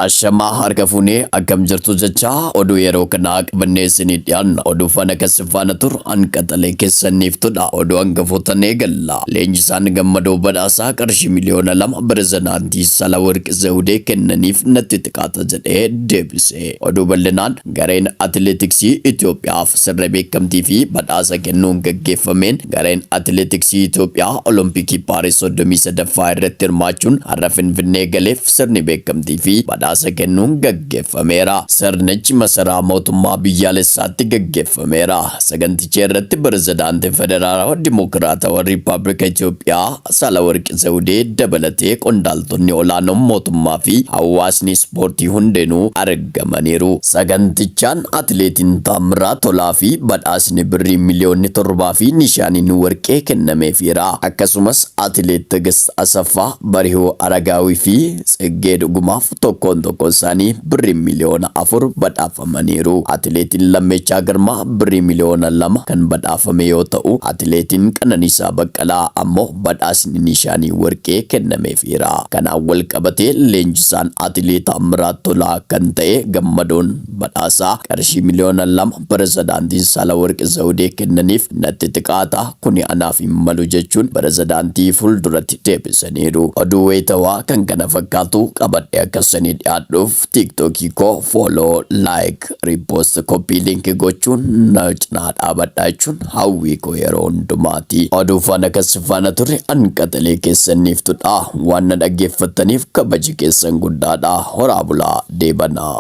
Ashamaa harka fuunee akkam jirtu jechaa oduu yeroo kanaa qabannee isinii dhiyaanna. Oduu faana kan si faana turu hanqaxalee keessaniiftudha. Oduu hangafootan eegalla. Leenjisaan Gammadoo Badhaasaa qarshii 2,000,000 pirezidaantii Saalawarq Zawudee kennaniif natti xiqaata jedhee deebise. Oduu bal'inaan Gareen Atileetiksii Itoophiyaaf sirna beekamtii fi badhaasa kennuun gaggeeffameen gareen Atileetiksii Itoophiyaa Olompikii Paaris 33ffaa irratti hirmaachuun har'a Finfinnee galeef sirni beekamtii fi badhaasa kennuun gaggeeffameera. Sirnichi Masaraa Mootummaa Biyyaalessaatti gaggeeffameera. Saganticha irratti Pirezidaantiin Federaalawa Dimokiraatawa Riippaabilika Itoophiyaa Saalawarqi Zawudee dabalatee qondaaltonni olaanoon mootummaa fi hawaasni ispoortii hundinuu argamaniiru. Sagantichaan Atileetiin Taammiraat Tolaa fi badhaasni Birrii miiliyoonni 7 fi nishaaniin warqee kennameefiira. Akkasumas Atileet Tigist Asaffaa, Barihuu Aragaawii fi Tsiggee Dhugumaaf tokkoon tokkoon isaanii Birrii 4,000,000 badhaafamaniiru. Atileetiin Lammeechaa Girmaa Birrii 2,000,000 kan badhaafame yoo ta'u, Atileetiin Qananiisaa Baqqalaa ammoo badhaasni Nishaanii Warqee kennameefiira. Kanaan walqabatee leenjisaan Atileet Taammiraat Tolaa kan ta'e Gammadoon Badhaasaa qarshii 2,000,000 Pirezidaantiin Saalawarqi Zawudee kennaniif natti xiqaata, kuni anaaf hin malu jechuun pirezidaantii fuulduratti deebisaniiru. Oduu wayitawaa kan kana fakkaatu qabadhee akka isinii dhiyaadhuuf TikTok koo follow, like, repost, copy link gochuun na cinaa dhaabadhaa jechuun hawwii koo yeroo hundumaati. Oduu faana kan si faana ture an qaxalee keessanniiftudha. Waan na dhaggeeffattaniif kabaji keessan guddaadha. Horaa bulaa deebanaa.